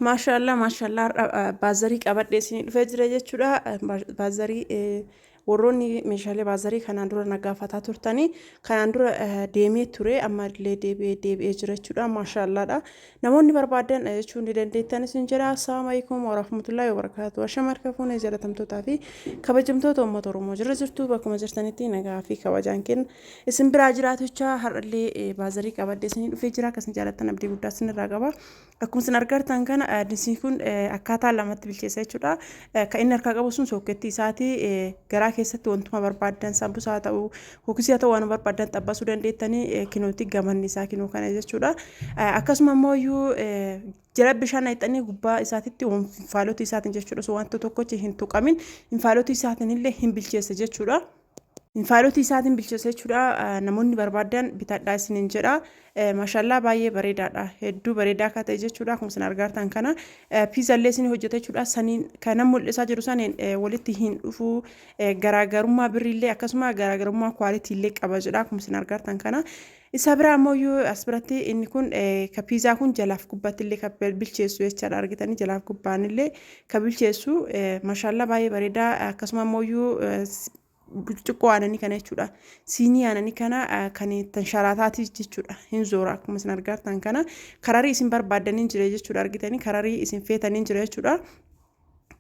Maashaallah maashaallah har'a baazarii qabadhee isinii dhufee jira jechuudha. Baazarii warroonni meeshaalee baazarii kanaan dura na gaafataa turtanii kanaan dura deemee ture amma illee deebi'ee deebi'ee jira jechuudha. Maashaallaadha. Namoonni barbaadan jechuu ni dandeettan isin jedha. Assalaamu alaikum warahmatullahi wabarakatuh. Ashama harka fuunee jaalatamtootaa fi kabajamtoota uummata Oromoo jira jirtu bakkuma jirtanitti nagaa fi kabajaan kenna. Isin biraa jiraatochaa har'allee baazarii qabadhee isinii dhufee jira. Akkasuma jaalattan abdii guddaa isinirraa qaba. Akkuma isin argartan kana dinsiin kun akkaataa lamatti bilcheessa jechuudha. Kan inni harkaa qabu sun sookkeettii isaati. Garaa keessatti wantuma barbaaddan sambusaa haa ta'u, kuukisii haa ta'u waan barbaaddan xabbasuu dandeettanii kinootti gamanni isaa kinoo kana jechuudha. Akkasuma immoo iyyuu jala bishaan naqxanii gubbaa isaatitti hinfaalotii isaatiin jechuudha. Osoo wanta tokkochi hin tuqamin hinfaalotii isaatiin illee hin bilcheessa jechuudha. Infaalotii isaatiin bilcheessa jechuudha. Namoonni barbaadan bitadhaa isiniin jedha. Maashallaa baay'ee bareedaadha. Hedduu bareedaa akka ta'e jechuudha. Akkuma isin argaartan kana. Piizallee isin hojjeta jechuudha. Saniin kan mul'isaa jiru saniin walitti hin dhufu. Garaagarummaa birriillee akkasuma garaagarummaa kwaalitiillee qaba jedha. Akkuma isin argaartan kana. Isa biraa ammoo as biratti inni kun ka piizaa kun jalaaf gubbaatti illee ka bilcheessu jechaadha argitanii jalaaf gubbaan illee ka bilcheessu mashaallaa baay'ee bareedaa akkasuma ammoo burcuqqoo aananii kana jechuudha. Siinii aananii kana kan tanshaaraataati jechuudha. Hin zoora akkuma isin argartan kana kararii isin barbaaddaniin jira jechuudha argitanii kararii isin feetaniin jira jechuudha.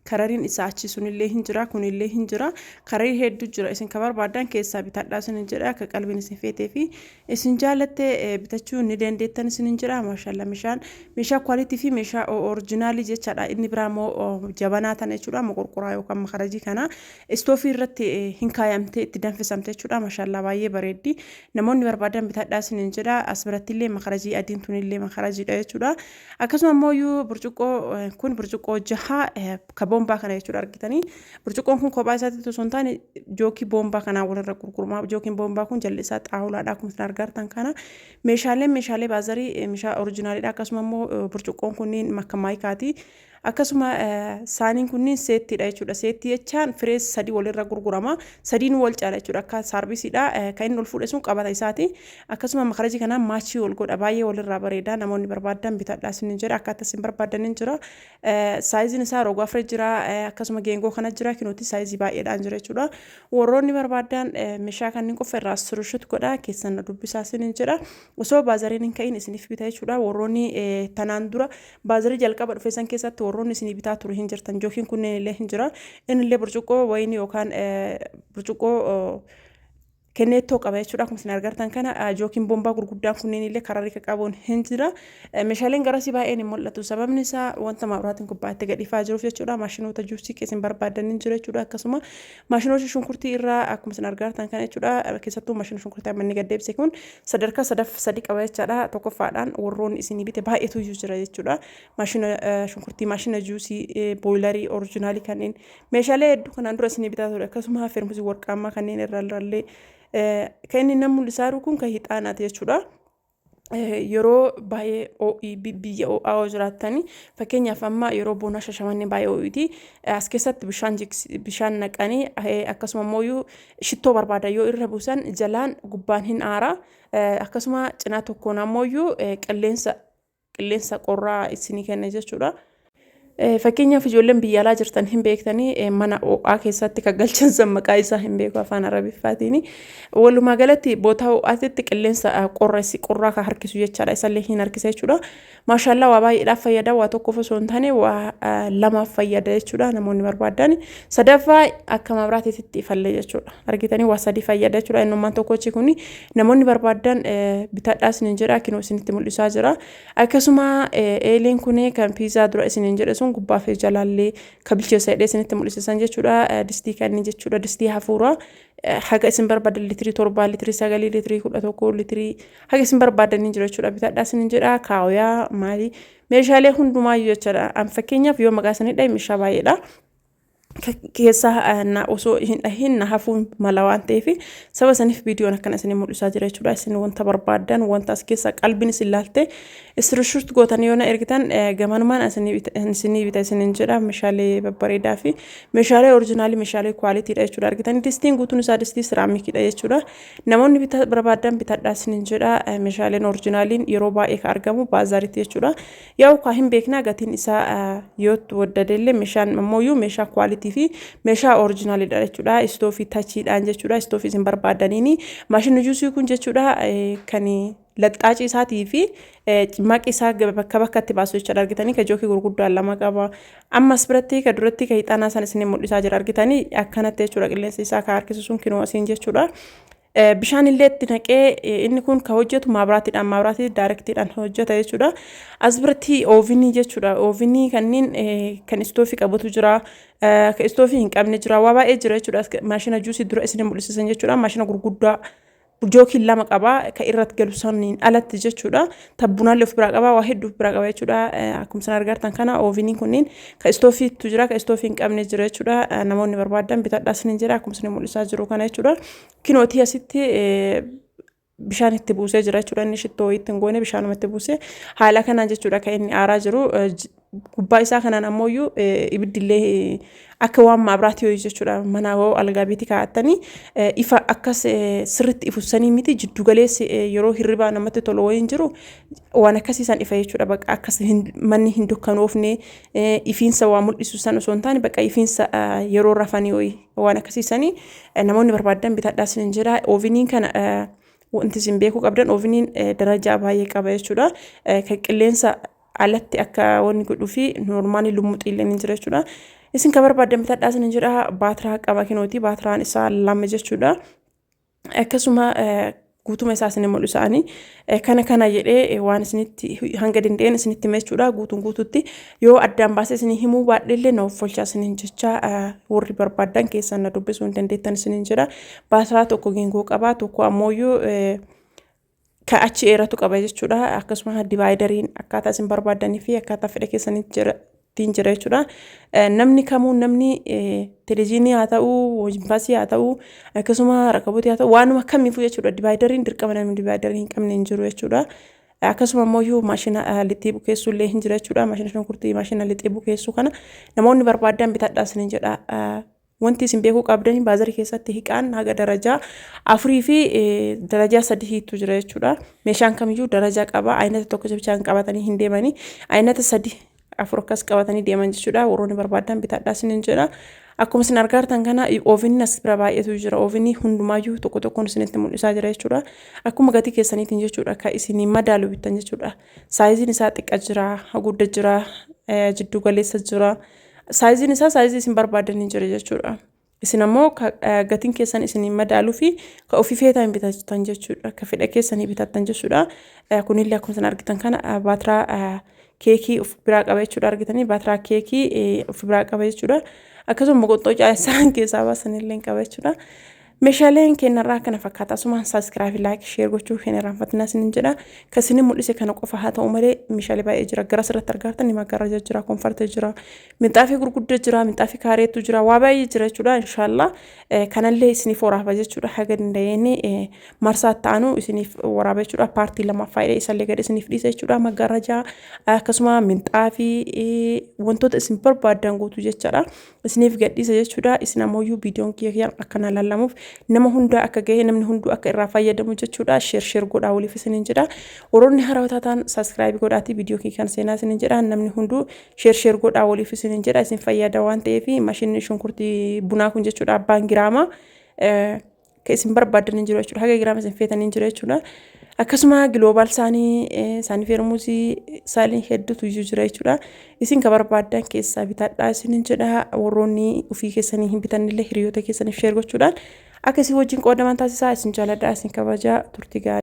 Karariin isaa achi sunillee hin jira kunillee hin jira kararii hedduu jira isin ka barbaadan keessaa bitadhaa isin jedha akka qalbiin isin feetee fi isin jaalatte bitachuu ni dandeettan isin jedha. Maashaallah meeshaan meeshaa kwaalitii fi meeshaa orijinaalii jechaadha. Inni biraa immoo jabanaa tana jechuudha moqorqoraa yookaan makarajii kana istoofii irratti hin kaayamtee itti danfisamte jechuudha. Maashaallah baay'ee bareeddi. Namoonni barbaadan bitadhaa isin jedha. As biratti illee makarajii adiin tunillee makarajiidha jechuudha. Akkasuma immoo iyyuu burcuqqoo kun burcuqqoo jaha ka boombaa kana jechuudha argitanii. Burcuqqoon kun kophaa isaatti osoo hin taane jookii boombaa kanaa walirra gurgurama. Jookiin boombaa kun jalli isaa xaawulaadha akkuma isin argartan kana. Meeshaaleen meeshaalee baazarii meeshaa orijinaaliidha. Akkasuma immoo burcuqqoon kunniin makka maayikaati. Akkasuma saaniin kunniin seettiidha jechuudha. Seettii jechaan firee sadii walirra gurgurama. Sadiin wal caala jechuudha. Akka saarvisiidha. Kan inni ol fuudhe sun qabata isaati. Akkasuma makarajii kanaan maachii wal godha. Baay'ee walirraa bareeda. Namoonni barbaadan bitadha isin jedha. Akkaataa isin barbaadan hin jira. Saayiziin isaa roga afur jira. Akkasuma geengoo kana jira. Kinooti saayizii baay'eedhaan jira jechuudha. Warroonni barbaadan meeshaa kanneen qofa irraa surushut godha. Keessan na dubbisaa isin jedha. Osoo baazariin hin ka'in isiniif bita jechuudha. Warroonni tanaan dura Baazarii jalqaba dhufe san keessatti warroonni isinii bitaa ture hin jirtan. Jookiin kunneen illee hin jira. Inni illee burcuqqoo wayinii yookaan burcuqqoo kenneettoo qaba jechuudha. Akkuma isin argartan kana jookiin bombaa gurguddaan kunneen illee karaa riqa qabuun hin jira. Meeshaaleen garasii baay'een hin mul'atu. Sababni isaa wanta maabiraatiin gubbaatti gadhiifaa jiruuf jechuudha. Maashinoota juusii isin barbaadan hin jiru jechuudha. Akkasuma maashinoota shunkurtii irraa akkuma isin argartan kana jechuudha. Keessattuu maashina shunkurtii amma inni gad deebise kun sadarkaa sadaf sadi qaba jechaadha. Tokkoffaadhaan warroonni isinii bite baay'eetu iyyuu jira jechuudha. Maashina shunkurtii, maashina juusii, booyilarii, orijinaalii kanneen meeshaalee hedduu kanaan dura isinii bitaa ture. Akkasuma feermusii warqaammaa kanneen irraa illee kan inni nama mul'isaa jiru kun kan hixaanaati jechuudha. Yeroo baay'ee ho'i biyya ho'aa yoo jiraattani fakkeenyaaf amma yeroo bonaa Shashamannee baay'ee ho'iti. As keessatti bishaan bishaan naqanii akkasuma immoo shittoo barbaada yoo irra buusan jalaan gubbaan hin aara. Akkasuma cinaa tokkoon ammoo qilleensa qilleensa qorraa isinii kenna jechuudha. Fakkeenyaaf ijoolleen biyya alaa jirtan hin beektanii mana ho'aa keessatti kan galchan san maqaa isaa hin beeku afaan Arabiffaatiin. Walumaa galatti bootaa ho'aatitti qilleensa qorra qorraa kan harkisu jechaadha. Isallee hin harkisa jechuudha. Maashaallaa waa baay'eedhaaf fayyada. Waa tokkoof osoo hin taane waa lamaaf fayyada jechuudha namoonni barbaadan. Sadaffaa akka mabraatiitti ifallee jechuudha. Argitanii waa sadii fayyada jechuudha. Innummaan tokkochi kun namoonni barbaadan bitadhaa isiniin jedha. Kinoo isinitti mul'isaa jira. Akkasuma eeleen kun kan piizaa dura isiniin jedhe sun gubbaa fi jalaallee ka bilcheessa jedhee isinitti mul'isisan jechuudha. Distii kan inni jechuudha distii hafuuraa haga isin barbaadan litirii 7, litirii 9, litirii 11, litirii haga isin barbaadan ni jira jechuudha. Bitadhaa isiniin jedha. Kaawayaa maali meeshaalee hundumaayyuu jechuudha. An fakkeenyaaf yoo maqaa isinii dhahe meeshaa baay'eedha. Keessaa na osoo hin dhahin na hafuun mala waan ta'eef, saba saniif viidiyoon akkana isin mul'isaa jira jechuudha. Isin wanta barbaaddan, wanta as keessa qalbiin isin laalte screenshot gootanii yoo na ergitan, gamanumaan isinii bita isinin jedha. Meeshaalee babbareedaa fi meeshaalee original, meeshaalee qualitydha jechuudha. Argitanii, distiin guutuun isaa distii ceramiciidha jechuudha. Namoonni bita barbaadan bitadhaa isinin jedha. Meeshaaleen originaliin yeroo baay'ee kan argamu baazaaritti jechuudha. Yaa'u kaa hin beeknaa, gatiin isaa yoo waddadellee, meeshaan ammoo meeshaa quality fi meeshaa originalidha jechuudha. Istoofii touchiidhaan jechuudha. Istoofii isin barbaadaniini maashinni juusii kun jechuudha, kan laxxaacii isaatii fi maqi isaa bakka bakkatti baasu jechuudha. Argitanii, ka jookii gurguddaan lama qaba. Ammas biratti ka duratti ka hixaanaa san isin mul'isaa jira. Argitanii, akkanatti jechuudha, qilleensi isaa ka harkisu sun kinoo asiin jechuudha. Bishaan illee itti naqee, inni kun ka hojjetu maabiraatiidhaan, maabiraatii directiidhaan hojjeta jechuudha. As biratti ovenii jechuudha. Ovenii kanneen kan istoofii qabutu jira. Kan istoofii hin qabne jira. Waa baay'ee jira jechuudha. Maashina juusii dura isin mul'isisan jechuudha. Maashina gurguddaa jookiin lama qaba, kan irratti galu saniin alatti jechuudha. Tabbunaallee of biraa qaba, waa hedduu of biraa qaba jechuudha. Akkuma isin argartan kana, oveniin kunniin kan istoofiitu jira, kan istoofii hin qabne jira jechuudha. Namoonni barbaadan bitadhaa isiniin jira, akkuma isin mul'isaa jiru kana jechuudha. Kinootii asitti bishaan itti buusee jira jechuudha. Inni shittoo itti hin goone, bishaanuma itti buusee haala kanaan jechuudha kan inni aaraa jiru. Gubbaa isaa kanaan ammoo ibiddillee akka waan maabiraatii ho'i jechuudha. Mana hoo algaa beetii kaa'attanii ifa akkas sirriitti ifussanii miti, jiddu galeessi yeroo hirribaa namatti tolu wayiin jiru waan akkasiisan ifa jechuudha. Bakka akkas manni hin dukkanoofne, ifiinsa waa mul'isu san osoo hin taane, bakka ifiinsa yeroo rafanii ho'i waan akkasiisanii, namoonni barbaadan bitadhaa isiniin jira. Oveniin kana wanti isin beekuu qabdan, oveniin darajaa baay'ee qaba jechuudha. Kan qilleensa alatti akka wanni godhuu fi normal lummuxiillee ni jira jechuudha. Isin kan barbaadan bitadhaa isin jedha. Baatiraa qaba, kinooti baatiraan isaa lama jechuudha. Akkasuma guutuma isaa isin mul'isaanii kana kana jedhee waan isinitti hanga danda'een isinitti hima jechuudha. Guutuun guututti yoo addaan baasee isinii himuu baadheellee, na offolchaa isiniin jecha, warri barbaadan keessan na dubbisuu hin dandeettan isiniin jedha. Baatiraa tokko geengoo qaba, tokko ammooyyuu kan achi dheeratu qaba jechuudha. Akkasuma divideriin akkaataa isin barbaaddanii fi akkaataa fedha keessanitti jira ittiin jira jechuudha. Namni kamuu, namni televiziyoonii haa ta'uu, wajjinfaasii haa ta'uu, akkasuma rakabotii haa ta'uu, waanuma kamiifuu jechuudha. Divideriin dirqama, namni dividerii hin qabne hin jiru jechuudha. Akkasuma immoo maashina lixii bukeessuu illee hin jira jechuudha. Maashina shunkurtii, maashina lixii bukeessuu kana namoonni barbaadan bitadhaa isiniin jedha. Wanti isin beekuu qabdan, baazarii keessatti hiqaan haga darajaa afurii fi darajaa sadiitu jira jechuudha. Meeshaan kamiyyuu darajaa qaba. Aynata tokko bichaan qabatanii hin deemanii. Aynata sadi afur akkas qabatanii deeman jechuudha. Warroonni barbaadan bitadhaa isiniin jedha. Akkuma isin argartan kana, oveniin as bira baay'eetu jira. Ovenii hundumaayyuu tokko tokkoon isinitti mul'isaa jira jechuudha. Akkuma gatii keessaniitiin jechuudha kan isin madaalu bittan jechuudha. Sizeiin isaa xiqqa jira, guddaa jira, jiddu galeessa jira. Sizeiin isaa sizeii isin barbaadanii jira jechuudha. Isin ammoo gatiin keessan isin madaaluu fi ka ofii feetan bitattan jechuudha. Ka fedha keessanii bitattan jechuudha. Kunillee akkuma isin argitan kana baatiraa keekii of biraa qaba jechuudha. Argitanii, baatiraa keekii of biraa qaba jechuudha. Akkasuma boqottoo isaan keessaa baasanillee qaba jechuudha. Meeshaaleen keenyarraa kana fakkaata. Asumaan subscribe, like, share gochuu hin irraanfatinaa isiniin jedha. Kan isin mul'ise kana qofa haa ta'u malee, meeshaalee baay'ee jira. Gara asirratti argartan maggaarajaa jira, comfortii jira, minxaafii gurguddaa jira, minxaafii kaareetu jira, waa baay'ee jira jechuudha. Inshaallah kanallee isiniif waraaba jechuudha. Haga danda'een marsaa ta'anu isiniif waraaba jechuudha. Partii lammaffaa isallee gadi isiniif dhiisa jechuudha. Maggaarajaa, akkasuma minxaafii, wantoota isin barbaadan guutuu jechaadha. Isiniif gadhiisa jechuudha. Isin ammoo viidiyoon kiyya akkana lallamuuf, nama hundaa akka gahe, namni hunduu akka irraa fayyadamu jechuudha. Share share godhaa waliif isiniin jedha. Warroonni haarawaa taatan subscribe godhaatii viidiyoo kiyya kan seenaa isiniin jedha. Namni hunduu share share godhaa waliif isiniin jedha. Isin fayyada waan ta'eef, maashinni shunkurtii bunaa kun jechuudha, abbaan giraama kan isin barbaadan hin jiru jechuudha. Haga giraama isin feetan hin jiru jechuudha. Akkasuma global saanii, saanii feermuusii, saanii hedduutu iyyuu jira jechuudha. Isin ka barbaadan keessaa bitadhaa isiniin jedha. Warroonni ofii keessanii hin bitannillee hiriyoota keessaniif share gochuudhaan akka isin wajjin qoodaman taasisaa. Isin jaaladha, isin kabajaa, turtii gaarii.